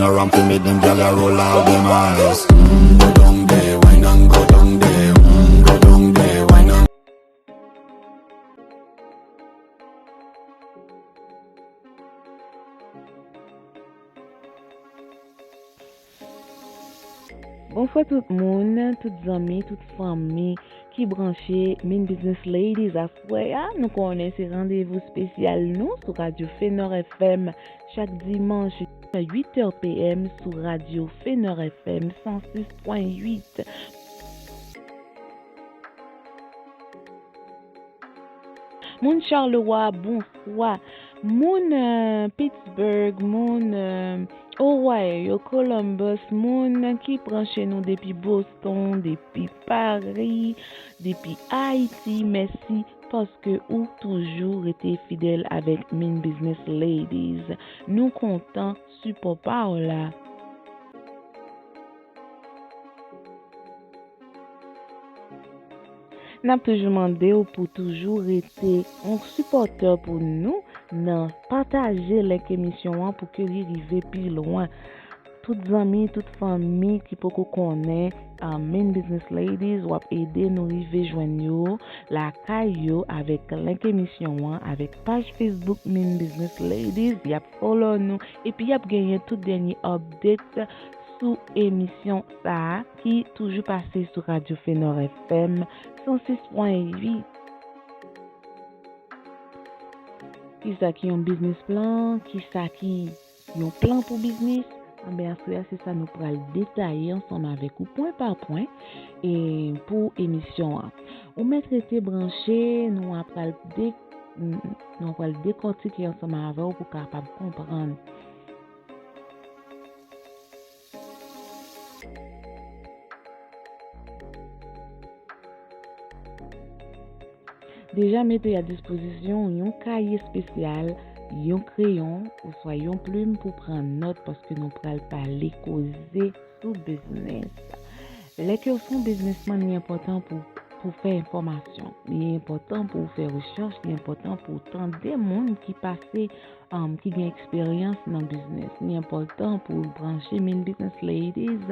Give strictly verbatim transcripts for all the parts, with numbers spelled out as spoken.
Around to make them gyal a roll out them eyes. Mm, go down there, wine and go down there. Mm, go down there, wine and Bonswa tout moun, tout zanmi, tout fanmi ki branche Min Business Ladies aswè a. Nou konnen se randevou espesyal nou sou Radyo Fenor F M chak dimanch uit è p m sou Radyo Fenor F M san sis pwen uit. Moun Charleroi, bonswa. Moun euh, Pittsburgh, moun euh, Ohio, Columbus, moun ki branche nou depi Boston, depi Paris, depi Ayiti, mèsi paske ou toujou rete fidèl avèk Min Business Ladies. Nou kontan sipò pa w la. N ap toujou mande w pou toujou rete yon sipòtè pou nou nan pataje link emisyon an pou ke li rive pi lwen. Tout zanmi, tout fanmi ki poko konnen uh, Min Business Ladies, w ap ede nou rive jwenn yo lakay yo avèk link emisyon an, avèk paj Facebook Min Business Ladies. Y ap follow nou epi y ap genyen tout dènye update sou emisyon sa a ki toujou pase sou Radyo Fenor F M san sis pwen uit. Kisa ki yon biznis plan? Kisa ki yon plan pou biznis? Anben, aswè a, se sa nou pral detaye ansanm avèk ou, pwen pa pwen, e pou emisyon an. Ou mèt rete branche, nou a pral de, nou a pral dekòtike ansanm avè w pou w kapab konprann. Deja mete a dispozisyon yon kaye espesyal, yon kreyon, oswa yon plim pou pran nòt, paske nou pral pale koze sou biznis. Lè ke w se yon biznismann, li enpòtan pou, pou fè enfòmasyon. Li enpòtan pou w fè rechèch, li enpòtan pou w tande moun ki pase um, ki gen eksperyans nan biznis. Li enpòtan pou w branche Min Business Ladies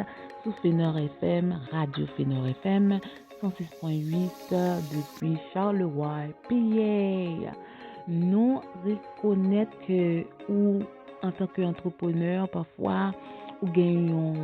sou Fenor F M, Radyo Fenor F M, san sis pwen uit, depi Charleroi, P A. Nou rekonèt ke ou, antanke antreprenè, pafwa ou gen yon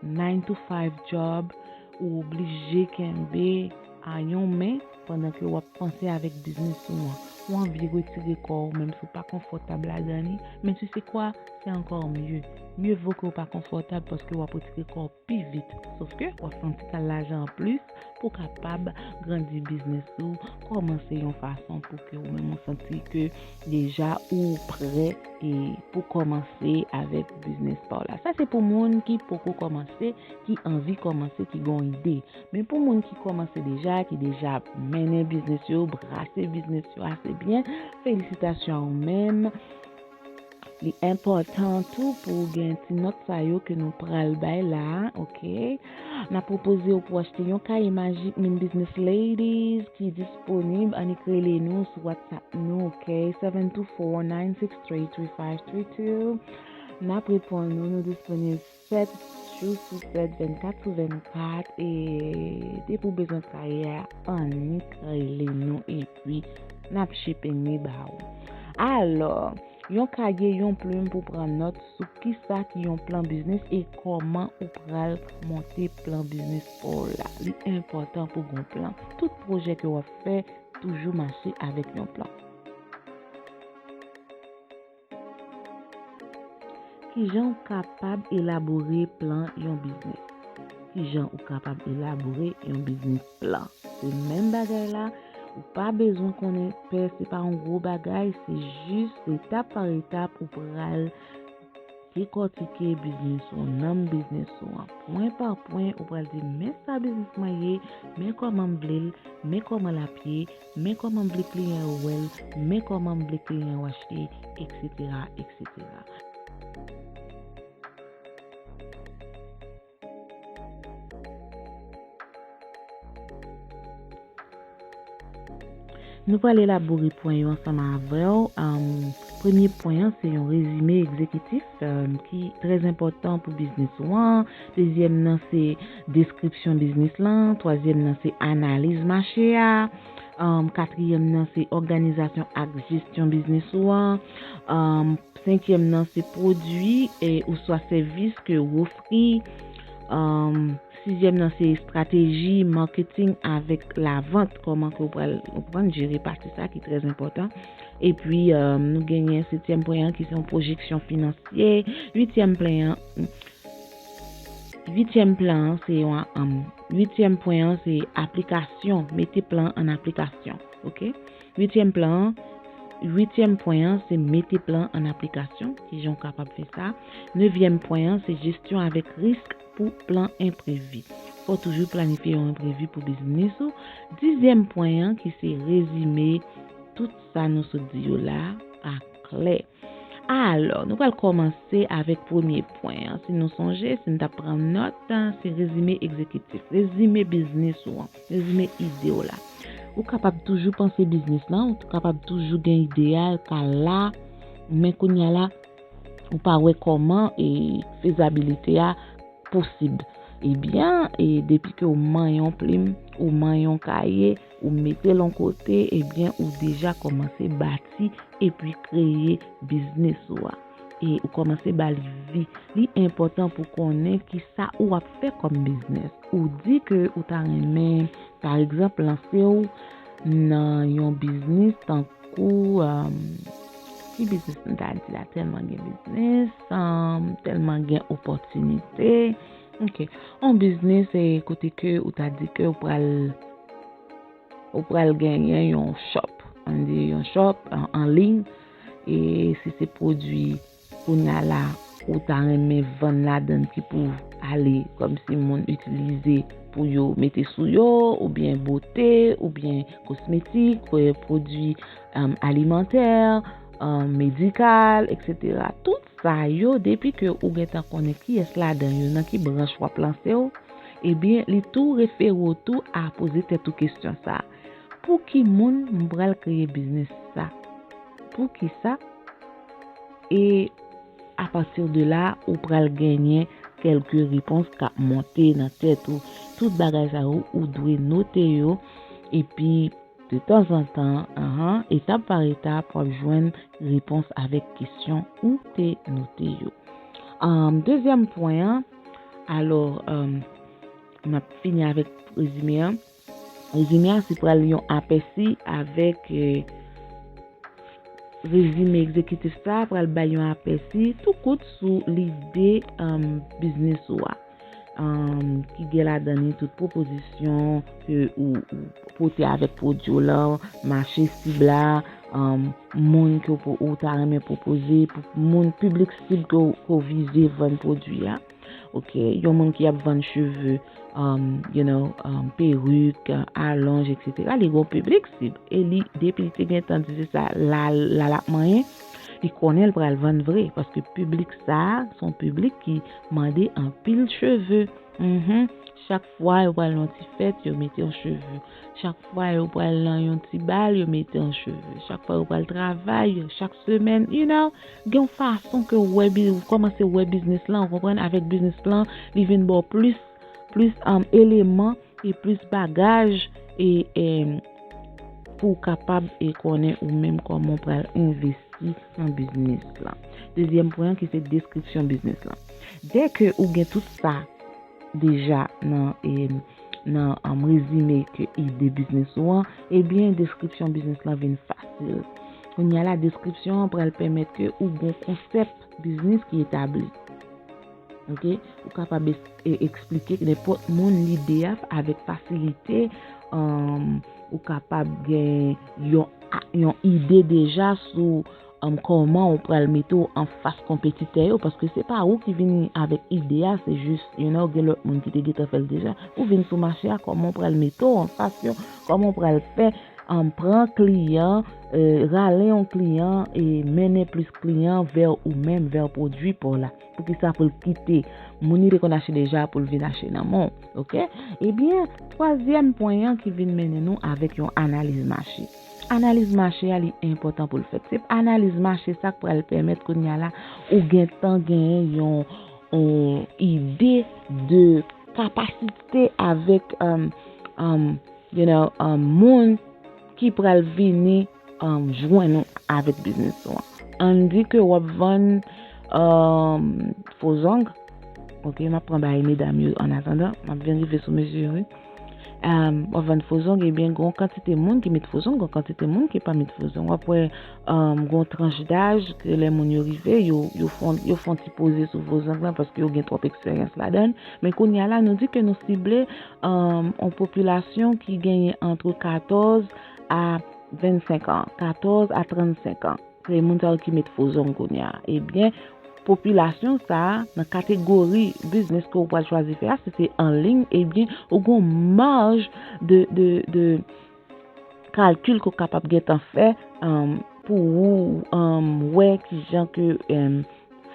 nine to five job, ou oblije kenbe a yon men pandan ke w ap panse avèk biznis ou an. Ou anvi retire kò w, menm si w pa konfòtab ladan li, men tu sais quoi, c'est encore mieux. Mieux vaut ke w pa konfòtab paske w ap retire kò w pi vit. Sòf ke w ap fè yon ti kal lajan anplis pou w kapab grandi biznis ou, kòmanse yon fason pou ke ou menm ou santi ke deja ou prè e pou kòmanse avèk biznis pa w la. Sa se pou moun ki poko kòmanse, ki anvi kòmanse, ki gen yon ide. Men pou moun ki kòmanse deja, ki deja mennen biznis yo, brase biznis yo ase byen, felisitasyon a ou menm. Li enpòtan tou pou w gen ti nòt sa yo ke nou pral bay la, oke? N ap pwopoze w pou w achte yon kaye majik Min Business Ladies ki disponib, annik rele nou sou WhatsApp nou, oke? Seven two four, nine six three, three five three two. N ap reponn nou, nou disponib sèt jou sou sèt, vennkat sou vennkat, e depi w bezwen kaye a, annik rele nou epi n ap shipping li ba ou. Alò, yon kaye, yon plim pou pran nòt sou kisa ki yon plan biznis e kòman ou pral monte plan biznis pa w la. Li enpòtan pou w gen yon plan. Tout pwojè ke w ap fè toujou mache avèk yon plan. Kijan ou kapab elabore plan yon biznis? Kijan ou kapab elabore yon biznis plan? Se menm bagay la, ou pa bezwen konnen pè, se pa yon gwo bagay, se jis etap pa etap ou pral dekòtike biznis ou, nanm biznis ou an. Pwen pa pwen, ou pral di, men sa biznis mwen ye, men kòman m vle l, men kòman l ap ye, men kòman m vle kliyan yo wè l, men kòman m vle kliyan yo achte, eksetera, eksetera. Nou pral elabore pwen yo ansanm avè w. Um, Premye pwen an se yon rezime egzekitif, um, ki trè enpòtan pou biznis ou an. Dezyèm nan se deskripsyon biznis lan. Twazyèm nan se analiz mache a. Um, katriyèm nan se òganizasyon ak jesyon biznis ou an. Um, senkyèm nan se pwodui e oswa sèvis ke w ofri. Um, sizyèm nan se estrateji, marketing avèk lavant, kòman ke w pral, w pral jere pati sa ki trè enpòtan. Epi, um, nou genyen setyèm pwen an ki se yon pwojeksyon finansye. Uityèm pwen an, uityèm plan an se yon, um, uityèm pwen an se aplikasyon, mete plan an aplikasyon. Oke? Uityèm plan an, uityèm pwen an se mete plan an aplikasyon, kijan w kapab fè sa. Nevyèm pwen an se jesyon avèk risk pou plan enprevi. Fò w toujou planifye yon enprevi pou biznis ou. Dizyèm pwen an ki se rezime tout sa nou sot di yo la a klè. Alò, nou pral kòmanse avèk premye pwen an. Si nou sonje, si n t ap pran nòt, se rezime egzekitif, rezime biznis ou an, rezime ide w la. Ou kapab toujou panse biznis lan, ou kapab toujou gen ide a, l ka la, men kounye a la, ou pa wè kòman e fezabilite a posib. Ebyen, e depi ke w manyen yon plim, ou manyen yon kaye, ou mete l yon kote, ebyen, ou deja kòmanse bati epi kreye biznis ou a. E ou kòmanse ba li vi. Li enpòtan pou konnen ki sa ou ap fè kòm biznis. Ou di ke ou ta renmen, pa egzanp, lanse w nan yon biznis tankou, um, ki biznis m ta di la, tèlman gen biznis, um, tèlman gen opòtinite. Ok. Yon biznis, e kote ke ou ta di ke ou pral, ou pral genyen yon shop. Ann di yon shop an, an liy. E si se pwodui kounye a la, ou ta renmen vann ladan ki pou ale kòmsi moun itilize pou yo mete sou yo, oubyen bote, oubyen kosmetik, eh, pwodui, um, alimantè, um, medikal, etsetera. Tout sa yo, depi ke ou gentan konnen kiyès ladan yo, nan ki branch w ap lanse w, ebyen, li tou refere w tou a poze tèt ou kesyon sa a. Pou ki moun m pral kreye biznis sa? Pou ki sa? E apati de la, ou pral genyen kèlke repons k ap monte nan tèt ou. Tout bagay sa yo, ou dwe note yo. Epi, de tanzantan, ahan, etap pa etap, w ap jwenn repons avèk kesyon ou te note yo. Ahn, dezyèm pwen an, alò, ahn, m ap fini avèk rezime an. Rezime a, se pral yon apèsi avèk, eh, rezime egzekitif sa a, pral bay yon apèsi tou kout sou lide, um, biznis ou a. Um, ki gen ladan li tout pwopozisyon ke ou, ou pote avèk pwodui w lan, mache sib la, um, moun ke w, ou ta renmen pwopoze, pou moun, piblik sib ke w, ke w vize vann pwodui a. Ok, yon moun ki ap vann cheve, um, you know, um, perik, alonj, etsetera. Li gon piblik sib. E li, depi li te gentan di se sa, la, la, l ap manyen, li konnen l pral vann vre. Paske piblik sa a, se yon piblik ki mande anpil cheve. Mhm. Chak fwa yo pral nan ti fèt, yo mete yon cheve. Chak fwa yo pral nan yon ti bal, yo mete yon cheve. Chak fwa yo pral travay, chak semèn, you know, gen yon fason ke w wè bi-, ou kòmanse wè biznis lan, ou konprann, avèk biznis plan, li vin ba w plis, plis, um, eleman e plis bagaj e, e pou w kapab e konnen ou menm kòman w pral envesti nan biznis lan. Dezyèm pwen an ki se deskripsyon biznis lan. Dèke ou gen tout sa deja nan, e, nan, um, rezime ke ide biznis ou an, ebyen, deskripsyon biznis lan vin fasil. Kounye a la, deskripsyon an pral pèmèt ke ou gon konsèp biznis ki etabli. Ok? Ou kapab es-, e-, eksplike nenpòt moun lide a avèk fasilite. Um, ou kapab gen yon, a-, yon ide deja sou, um, kòman ou pral mete w anfas konpetitè yo, paske se pa ou ki vini avèk ide a, se jis, you know, gen lòt moun ki te gentan fè l deja. Ou vin sou mache a, kòman ou pral mete w anfas yo, kòman ou pral fè, um, pran kliyan, eh, rale yon kliyan e mennen plis kliyan vè ou menm, vè pwodui pa w la. Poukisa pou l kite moun li te konn achte deja pou l vin achte nan men w, ok? Ebyen, twazyèm pwen an ki vin mennen nou avèk yon analiz mache. analiz mache a, li enpòtan pou l fèt. Se analiz mache sa k pral pèmèt kounye a la ou gentan genyen yon, yon ide de kapasite avèk, um, um, you know, um, moun ki pral vini, um, jwenn ou avèk biznis ou an. Ann di ke w ap vann, um, fo zong. Ok, m ap pran bagay medam yo an atandan. M ap vin rive sou mesye yo, wi. Um, w ap vann fo zong, ebyen, gon kantite moun ki met fo zong, gon kantite moun ki pa met fo zong. W ap wè, um, gon tranch daj ke lè moun yo rive, yo, yo fon, yo fon ti poze sou fo zong lan paske yo gen twòp eksperyans ladan l. Men kounye a la, nou di ke nou sible, um, yon popilasyon ki genyen antre katòz a vennsenk an, katòz a trannsenk an. Se moun sa yo ki met fo zong kounye a. Ebyen, popilasyon sa a, nan kategori biznis ke w pral chwazi fè a, si se an liy, ebyen, ou gon maj de, de, de kalkil ke w kapab gentan fè, um, pou ou, um, wè kijan ke, um,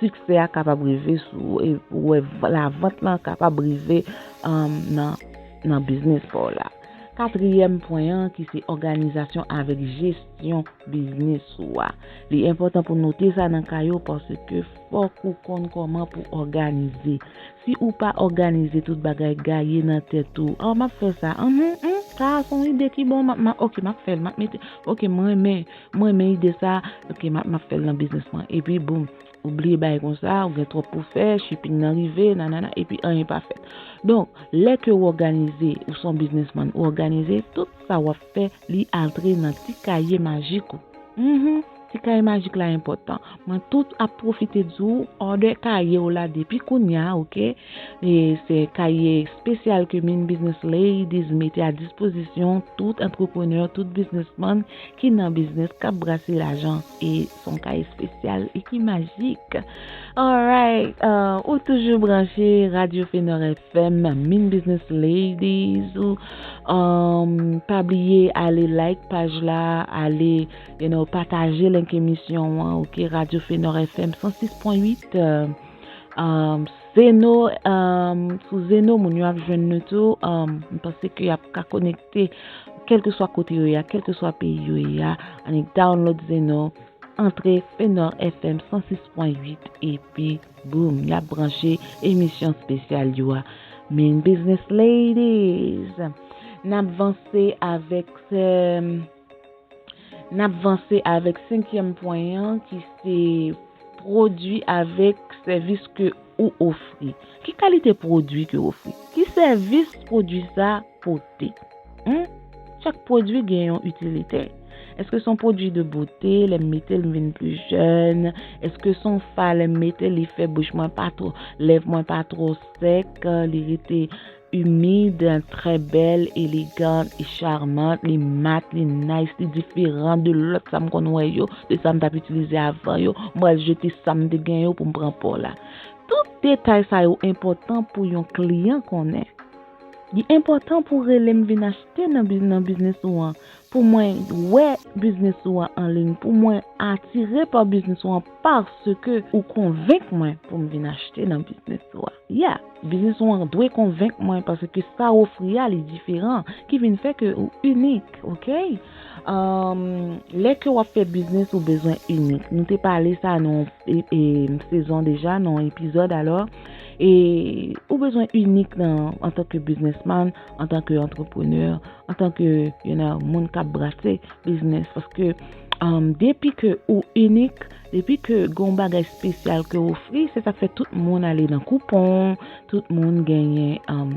siksè a kapab rive sou ou, e pou wè v-, lavant lan kapab rive, um, nan, nan biznis pa w la. Katriyèm pwen an, ki se òganizasyon avèk jesyon biznis ou a. Li enpòtan pou note sa nan kay ou paske fòk ou konn kòman pou òganize. Si ou pa òganize, tout bagay gaye nan tèt ou. Ah, m ap fè sa. Anhan, hmm, sa a se yon ide ki bon. M ap, m ap, ok, m ap fè l. M ap mete, ok, mwen renmen, mwen renmen ide sa. Ok, m ap, m ap fè l nan biznis mwen. Epi, boum, ou bliye bagay konsa, ou gen twòp pou fè, shipping nan rive, nanana, epi anyen pa fèt. Donk, lè ke w òganize, ou se yon biznismann, ou òganize, tout sa w ap fè, li antre nan ti kaye majik ou. Mhm. Ti kaye majik la enpòtan. Mwen tout ap pwofite di w, òdè kaye w la depi kounye a, ok? E se kaye espesyal ke Min Business Ladies mete a dispozisyon tout antreprenè, tout biznismann ki nan biznis, k ap brase lajan. E se yon kaye espesyal e ki majik. Alright, uh, ou toujou branche Radyo Fenor F M, Min Business Ladies, ou, um, pa bliye ale like paj la, ale, you know, pataje link emisyon an, ok, Radyo Fenor F M san sis pwen uit, euh, um, Zeno, um, sou Zeno, moun yo ap jwenn nou tou, um, m panse ke y ap ka konekte, kèlkeswa kote yo ye a, kèlkeswa peyi yo ye a, annik download Zeno, antre Fenor F M san sis pwen uit, epi boum, y ap branche emisyon espesyal yo a. Min Business Ladies, n ap vanse avèk, eh, n ap vanse avèk senkyèm pwen an, ki se pwodui avèk sèvis ke ou ofri. Ki kalite pwodui ke w ofri? Ki sèvis pwodui sa pote? Hmm? Chak pwodui gen yon itilite. Èske se yon pwodui de bote, lè m mete l, m vin pli jèn? Èske se yon fa, lè m mete l, li fè bouch mwen pa twò, lèv mwen pa twò sèk, li rete imid, trè bèl, elegant e charmant, li mat, li nice, li diferan de lòt sa m konn wè yo, de sa m t ap itilize avan yo? M pral jete sa m te gen yo pou m pran pa w la. Tout detay sa yo enpòtan pou yon kliyan konnen. Li enpòtan pou w rele m vin achte nan bi-, nan biznis ou an, pou mwen wè biznis ou an an liy, pou mwen atire pa biznis ou an paske ou konvenk mwen pou m vin achte nan biznis ou a. Yeah, biznis ou an dwe konvenk mwen paske sa w ofri a, li diferan, ki vin fè ke ou inik, ok? Um, lè ke w ap fè biznis, ou bezwen inik. Nou te pale sa nan e, e, sezon deja, nan epizòd, alò, e ou bezwen inik nan, antanke biznismann, antanke antreprenè, antanke, you know, moun k ap brase biznis, paske, um, depi ke ou inik, depi ke gon bagay espesyal ke w ofri, se sa k fè tout moun ale nan koupon, tout moun genyen, um,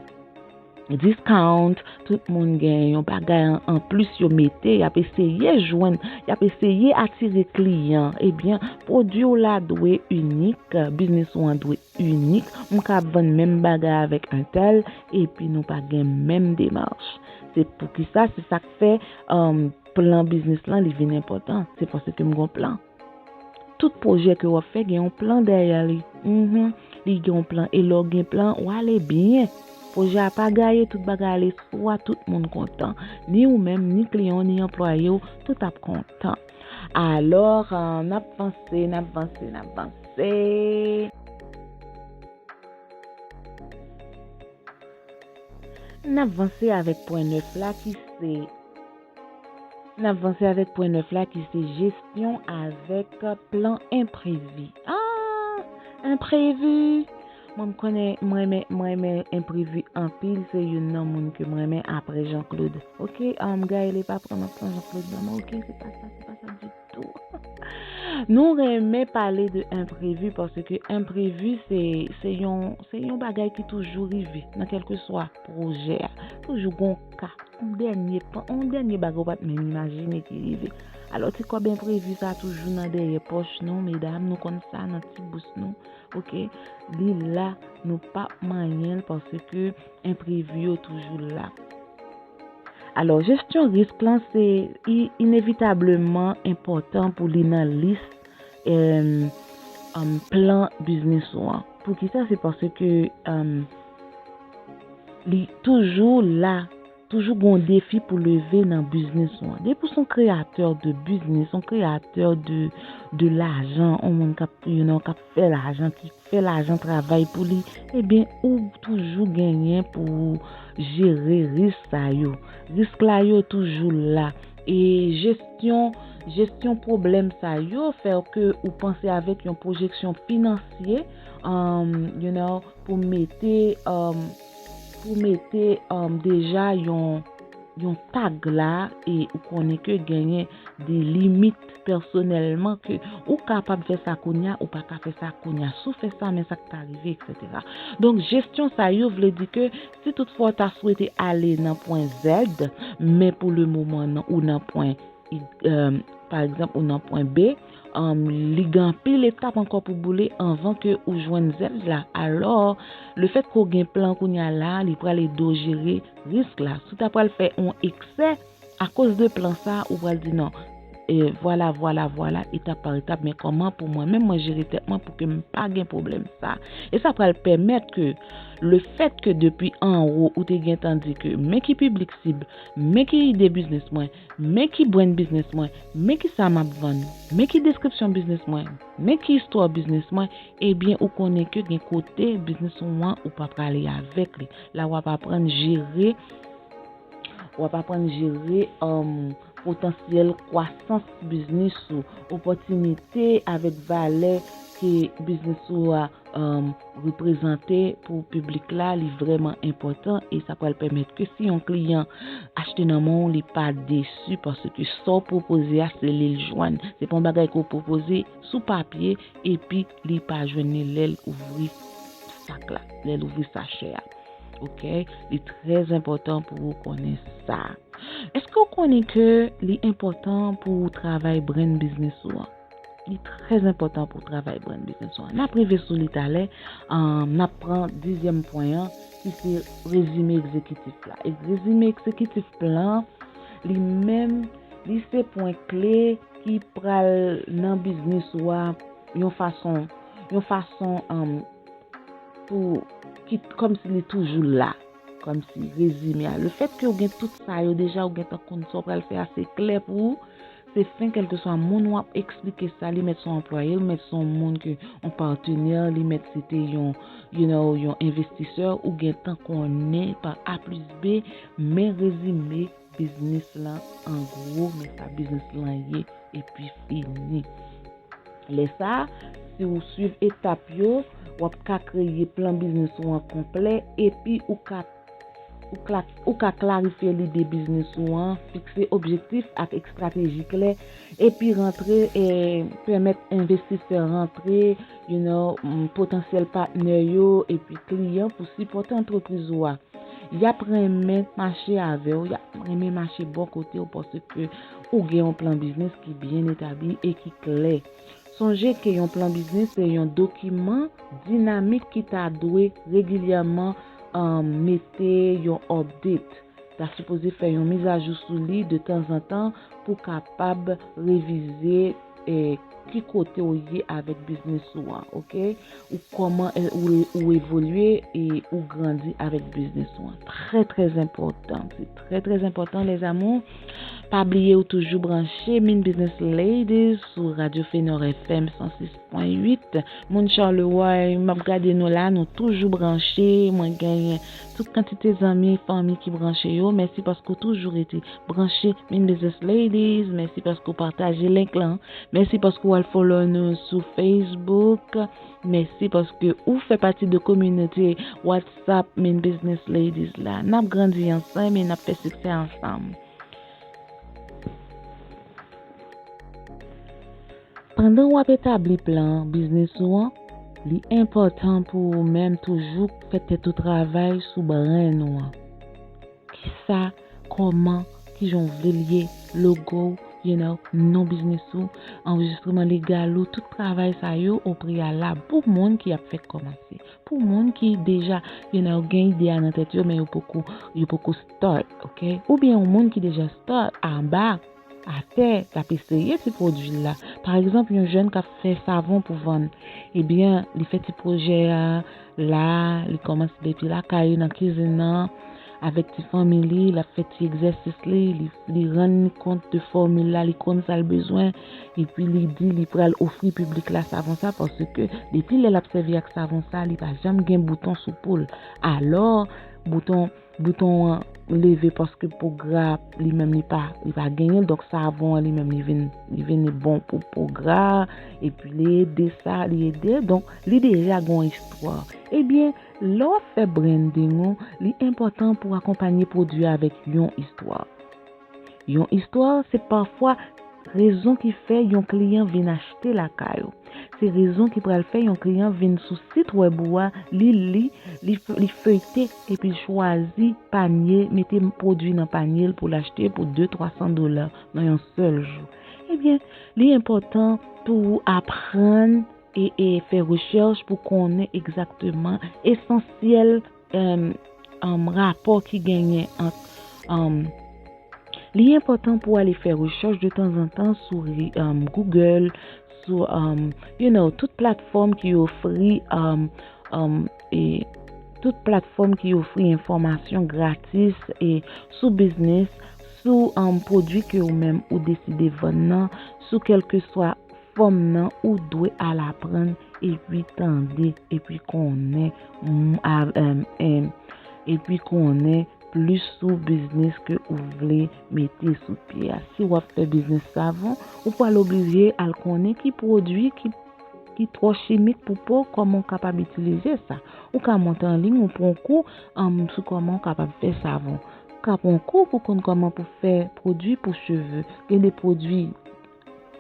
discount, tout moun gen yon bagay an, an plis yo mete, y ap eseye jwenn, y ap eseye atire kliyan. Ebyen, pwodui w la dwe inik, biznis ou an dwe inik. M ka ap vann menm bagay avèk entèl, epi nou pa gen menm demach. Se poukisa, se sa k fè, um, plan biznis lan, li vin enpòtan. Se paske m gon plan. Tout pwojè ke w ap fè gen yon plan dèyè li. Mhm. Li gen yon plan, e lè w gen plan, w ale byen. Pwojè a pa gaye, tout bagay ale swa, tout moun kontan. Ni ou menm, ni kliyan w, ni anplwaye w, tout ap kontan. Alò, ah, n ap vanse, n ap vanse, n ap vanse. N ap vanse avèk pwen nèf la ki se, N ap vanse avèk pwen nèf la ki se jesyon avèk plan enprevi. Ah, enprevi! Mwen m konnen mwen renmen mwen renmen enprevi anpil, se youn nan moun ke mwen renmen apre Jean Claude. Ok, um, Gaëlle pa pran nan plan Jean Claude nan men, ok, se pa sa, se pa sa ditou. Nou renmen pale de enprevi paske enprevi se se yon se yon bagay ki toujou rive nan kèlkeswa pwojè a. Toujou gon ka, yon dènye yon dènye bagay ou pa t menm imajine ki rive. Alò ti kòb enprevi sa toujou nan dèyè pòch nou, medam, nou konn sa nan ti bous nou. Ok, li la, nou pa manyen l paske enprevi yo toujou la. Alò, jesyon risk lan se inevitableman enpòtan pou li nan lis plan biznis ou an. Poukisa? Se paske li toujou la, toujou gon defi pou leve nan biznis ou an. Depi w se yon kreyatè de biznis, yon kreyatè de, de lajan, yon moun k ap, you know, k ap fè lajan, ki fè lajan travay pou li, ebyen, ou toujou genyen pou ou jere risk sa yo. Risk la yo toujou la. E jesyon, jesyon pwoblèm sa yo fè ke ou panse avèk yon pwojeksyon finansye, um, you know, pou mete, um, pou mete um, deja yon, yon tag la e ou konnen ke genyen de limit pèsonèlman ke ou kapab fè sa kounye a, ou pa ka fè sa kounye a. Si w fè sa, men sa k ka rive, et cetera. Donk, jesyon sa yo vle di ke si toutfwa w ta swete ale nan pwen Z, men pou le moman nan, ou nan pwen, um, pa egzanp, ou nan pwen B, um, li gen anpil etap ankò pou boule anvan ke ou jwenn Z la. Alò, le fèt ke w gen plan kounye a la, li pral ede w jere risk la. Si w ta pral fè yon eksè, akoz de plan sa, ou pral di non. E vwala, vwala, vwala, etap pa etap, men kòman pou mwen menm mwen jere tèt mwen pou ke m pa gen pwoblèm sa. E sa pral pèmèt ke le fèt ke depi anwo ou te gentan di ke men ki piblik sib, men ki ide biznis mwen, men ki brand biznis mwen, men ki sa m ap vann, men ki deskripsyon biznis mwen, men ki istwa biznis mwen, ebyen ou konnen ke gen kote biznis ou an ou pa prale avèk li. La w ap aprann jere W ap aprann jere um, potansyèl kwasans biznis ou, opòtinite avèk valè ke biznis ou a um, reprezante pou piblik la, li vrèman enpòtan e sa pral pèmèt ke si yon kliyan achte nan men w, li pa desi paske sa w pwopoze a, se li l jwenn. Se pa yon bagay ke w pwopoze sou papye epi li pa jwenn li lè l ouvri sak la, lè l ouvri sachè a. Ok, li trè enpòtan pou ou konnen sa. Èske w konnen ke li enpòtan pou ou travay brand biznis ou an? Li trè enpòtan pou w travay brand biznis ou an. N ap rive sou li talè, um, n ap pran dizyèm pwen an ki se rezime egzekitif la. E rezime egzekitif plan, li menm, li se pwen kle ki pral nan biznis ou a yon fason, yon fason um, pou ki kòmsi li toujou la, kòmsi rezime a. Le fèt ke w gen tout sa yo deja, ou gentan konn sa w pral fè a, se klè pou ou. Se fen, kèlkeswa moun w ap eksplike sa, li mèt se yon anplwaye, li mèt se yon moun ke yon patenè, li mèt se te yon, you know, yon envestisè, ou gentan konnen pa A plis B, men rezime biznis lan an gwo, men sa biznis lan ye, epi fini. Lè sa a, si w swiv etap yo, w ap ka kreye plan biznis ou an konplè epi ou ka ou ka, ou ka klarifye lide biznis ou an, fikse objektif ak estrateji klè, epi rantre e pèmèt envestisè rantre, you know, potansyèl patnè yo epi kliyan pou sipòte antrepriz ou a. Y ap renmen mache avè w, y ap renmen mache bò kote w paske ou gen yon plan biznis ki byen etabli e ki klè. Sonje ke yon plan biznis se yon dokiman dinamik ki ta dwe regilyèman um, mete yon update. Ta sipoze fè yon mizajou sou li de tanzantan pou kapab revize e ki kote w ye avèk biznis ou an, oke? Ou kòman e, ou, ou evolye e ou grandi avèk biznis ou an. Trè, trè enpòtan. Se trè, trè enpòtan, les amours. Pa bliye ou toujou branche Min Business Ladies sou Radio Fenor F M san sis pwen uit. Moun Charleroi, m ap gade nou la, nou toujou branche. Mwen genyen tout kantite zanmi, fanmi ki branche yo. Mèsi paske w toujou rete branche Min Business Ladies. Mèsi paske w pataje link lan. Mèsi paske w al follow nou sou Facebook. Mèsi paske ou fè pati de kominote WhatsApp Min Business Ladies la. N ap grandi ansanm e n ap fè siksè ansanm. Pandan w ap etabli plan biznis ou an, li enpòtan pou ou menm toujou fè tèt ou travay sou brand ou an. Kisa, kòman, kijan w vle l ye, logo w, you know, non biznis ou, anrejistreman legal ou, tout travay sa yo o preyalab pou moun ki ap fèk kòmanse. Pou moun ki deja, you know, gen ide a nan tèt yo, men yo poko, yo poko start, oke? Oubyen yon moun ki deja start anba, atè, k ap eseye ti pwodui l la. Pa egzanp, yon jèn k ap fè savon pou vann. Ebyen, li fè ti pwojè a la, li kòmanse depi lakay li, nan kizin nan, avèk ti fanmi li, l ap fè ti egzèsis li, li, li rann li kont de fòmil la, li konn sa l bezwen, epi li di li pral ofri piblik la savon sa, paske depi lè l ap sèvi ak savon sa, li pa janm gen bouton sou po l. Alò, bouton, bouton an leve paske po gra li menm li pa, li pa genyen l, donk savon an li menm li vin, li vin bon pou po gra, epi li ede sa, li ede, donk li deja gen yon istwa. Ebyen, lè w ap fè branding ou, li enpòtan pou w akonpanye pwodui a avèk yon istwa. Yon istwa, se pafwa rezon ki fè yon kliyan vin achte lakay ou. Se rezon ki pral fè yon kliyan vin sou sit wèb ou a, li li, li, li feyte, epi l chwazi panye, mete pwodui nan panye l pou l achte pou de, twa san dola nan yon sèl jou. Ebyen, li enpòtan pou w aprann e, e fè rechèch pou konnen egzakteman esansyèl, em, em, rapò ki genyen ant, em, li enpòtan pou w ale fè rechèch de tanzantan sou re-, em, Google, sou, em, you know, tout platfòm ki ofri, em, em, e tout platfòm ki ofri enfòmasyon gratis e sou biznis, sou, em, pwodui ke ou menm ou deside vann nan, sou kèlkeswa fòm nan, ou dwe al aprann epi tande, epi konnen, m, a, em, em, epi konnen plis sou biznis ke ou vle mete sou pye a. Si w ap fè biznis savon, ou pral oblije al konnen ki pwodui ki, ki twò chimik pou po, kòman w kapab itilize sa. Ou ka monte an liy, ou pran kou, em, sou kòman w kapab fè savon. Ou ka pran kou pou konn kòman pou fè pwodui pou cheve. Gen de pwodui,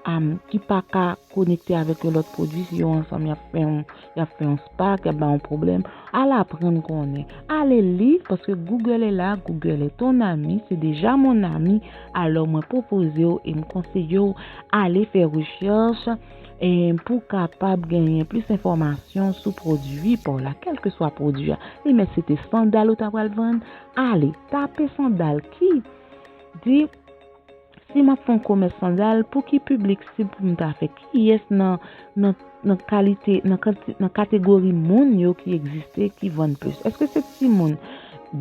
am, ki pa ka konekte avèk yon lòt pwodui, si yo ansanm y ap fè yon, y ap fè yon spark, y ap bay yon pwoblèm. Al aprann konnen. Ale li, paske Google est là, Google est ton ami, c'est déjà mon ami. Alò, mwen pwopoze w e m konseye w ale fè rechèch, e pou w kapab genyen plis enfòmasyon sou pwodui pa w la, kèlkeswa pwodui a. Li mèt se te sandal ou ta pral vann, ale, tape sandal ki di, si m ap fè yon komès sandal, pou ki piblik sib pou m ta fè? Kiyès nan, nan, nan kalite, nan kanti-, nan kategori moun yo ki egziste ki vann plis? Èske se timoun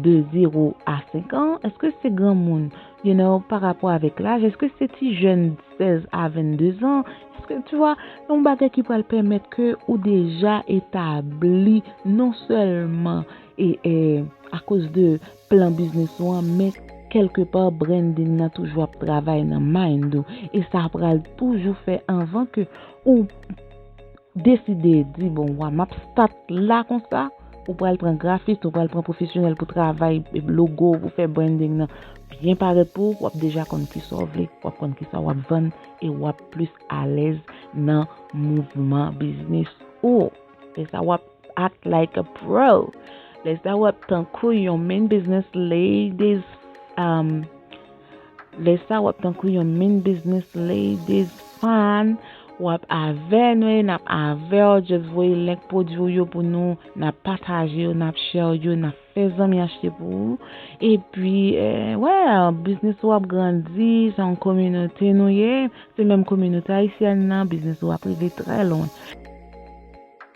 de zewo a senk an? Èske se granmoun, you know, pa rapò avèk laj? Èske se ti jèn sèz a vennde zan? Èske, tu vois, yon bagay ki pral pèmèt ke ou deja etabli non sèlman e, e akoz de plan biznis ou an, men kèlkepa branding nan toujou ap travay nan mind ou. E sa pral toujou fè anvan ke ou deside di, "Bon, wa, m ap start la konsa." Ou pral pran grafis, ou pral pran pwofesyonèl pou travay logo, pou fè branding nan byen parèt pou ou, w ap deja konn kisa w vle, w ap konn kisa w ap vann, e w ap plis alèz nan mouvman biznis ou. E sa w ap act like a pro. Lè sa w ap tankou yon Min Business Ladies, um, lè sa w ap tankou yon Min Business Ladies fan, w ap avè nou, e n ap avè w, just voye link pwodui w yo pou nou, n ap pataje yo, n ap share yo, n ap fè zanmi achte pou ou. Epi, eh, well, biznis ou ap grandi, se yon kominote nou ye, se menm kominote ayisyèn nan, biznis ou ap rive trè lwen.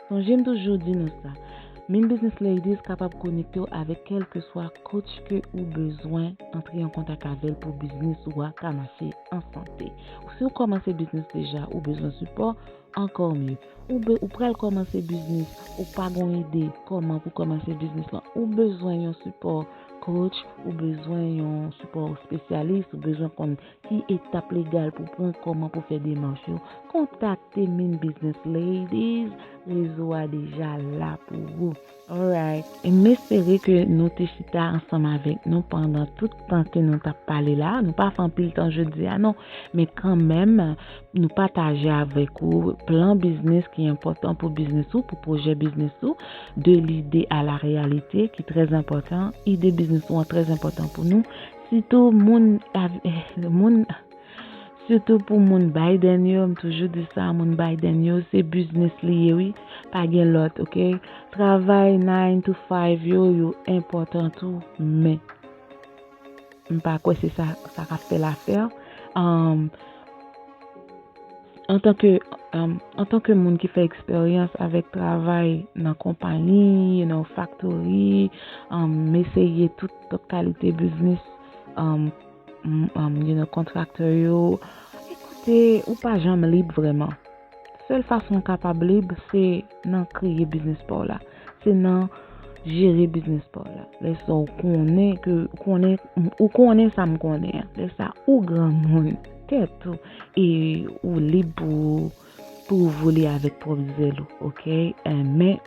Sonje m toujou di nou sa, Min Business Ladies kapab konekte w avèk kèlkeswa coach ke ou bezwen antre an kontak avè l pou biznis ou a ka mache an sante. Si w kòmanse biznis deja, ou bezwen sipò, ankò mye. Ou be, ou pral kòmanse biznis, ou pa gon ide kòman pou kòmanse biznis lan, ou bezwen yon sipò coach, ou bezwen yon sipò espesyalis, ou bezwen konn ki etap legal pou pran, kòman pou fè demach yo, kontakte Min Business Ladies, rezo a deja la pou ou. Alright. E m espere ke nou te chita ansanm avèk nou pandan tout tan ke nou t ap pale la. Nou pa fè anpil tan jodi a, non. Men kanmenm, nou pataje avèk ou plan biznis ki enpòtan pou biznis ou, pou pwojè biznis ou, de lide a la reyalite ki trè enpòtan. Ide biznis ou an trè enpòtan pou nou. Sitou moun, moun, sitou pou moun Biden yo, m toujou di sa, moun Biden yo, se biznis li ye, wi. Pa gen lòt, oke? Travay nine to five yo, yo enpòtan tou, men m pa kwè se sa, sa k ap fè lafè. Um, antanke, um, antanke moun ki fè eksperyans avèk travay nan konpayi, nan factory, um, m eseye tout, tout kalite biznis, um, m, um, you know, contractor yo. Ekoute, ou pa janm lib vrèman. Sèl fason w kapab lib, se nan kreye biznis pa w la. Se nan jere biznis pa w la. Lè sa w konnen ke, ou konnen, ou konnen sa m konnen an. Lè sa ou granmoun, tèt ou, e ou lib pou, pou w vole avèk pwòp zèl ou, oke? Eh, men,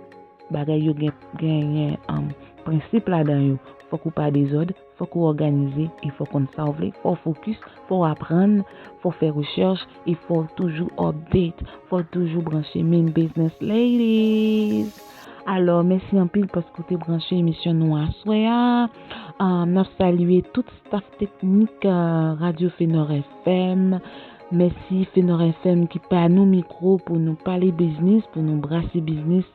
bagay yo gen, genyen, um, prensip ladan yo. Fòk ou pa dezòd, fòk ou òganize, e fò w konn sa w vle, fò w fokis, fò w aprann, fò w fè rechèch, e fò w toujou update, fò w toujou branche Min Business Ladies. Alò, mèsi anpil paske w te branche emisyon nou aswè a. Um, n ap salye tout staff teknik, uh, Radyo Fenor F M. Mèsi Fenor F M ki ba nou mikwo pou nou pale biznis, pou nou brase biznis.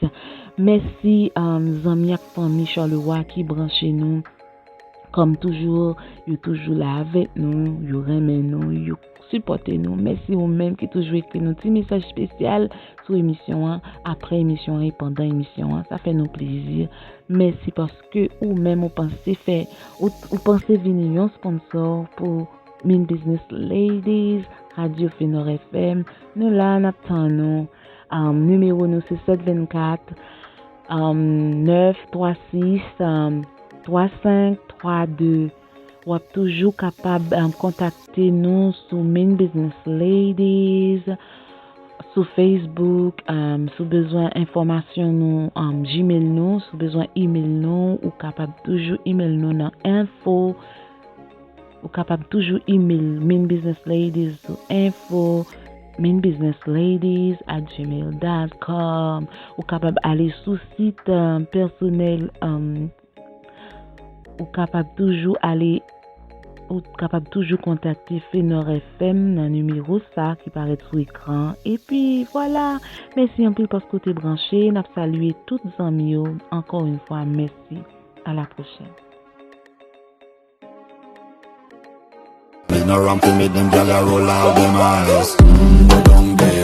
Mèsi, um, zanmi ak fanmi Charleroi ki branche nou. Kòm toujou, yo toujou la avèk nou, yo renmen nou, yo sipòte nou. Mèsi ou menm ki toujou ekri nou ti mesaj espesyal sou emisyon an, apre emisyon an e pandan emisyon an. Sa fè nou plezi. Mèsi paske ou menm ou panse fè, ou, ou panse vini yon sponsor pou Min Business Ladies, Radyo Fenor F M. Nou la, n ap tann ou. Um, nimewo nou se sèt vennkat, um, nèf twa sis, um, twa senk twa de. W ap toujou kapab, um, kontakte nou sou Min Business Ladies, sou Facebook, um, si w bezwen enfòmasyon nou, um, Gmail nou, si w bezwen email nou, ou kapab toujou email nou nan info, ou kapab toujou email Min Business Ladies sou info, minbusinessladies at gmail dot com. Ou kapab ale sou sit, um, pèsonèl, um, ou kapab toujou ale, ou kapab toujou kontakte Fenor F M nan nimewo sa ki parèt sou ekran. Epi, vwala, mèsi anpil paske w te branche. N ap salye tout zanmi yo. Ankò yon fwa, mèsi. A la pwochèn. Make no wrong to make them gyal a roll out them eyes. Mm, go down there.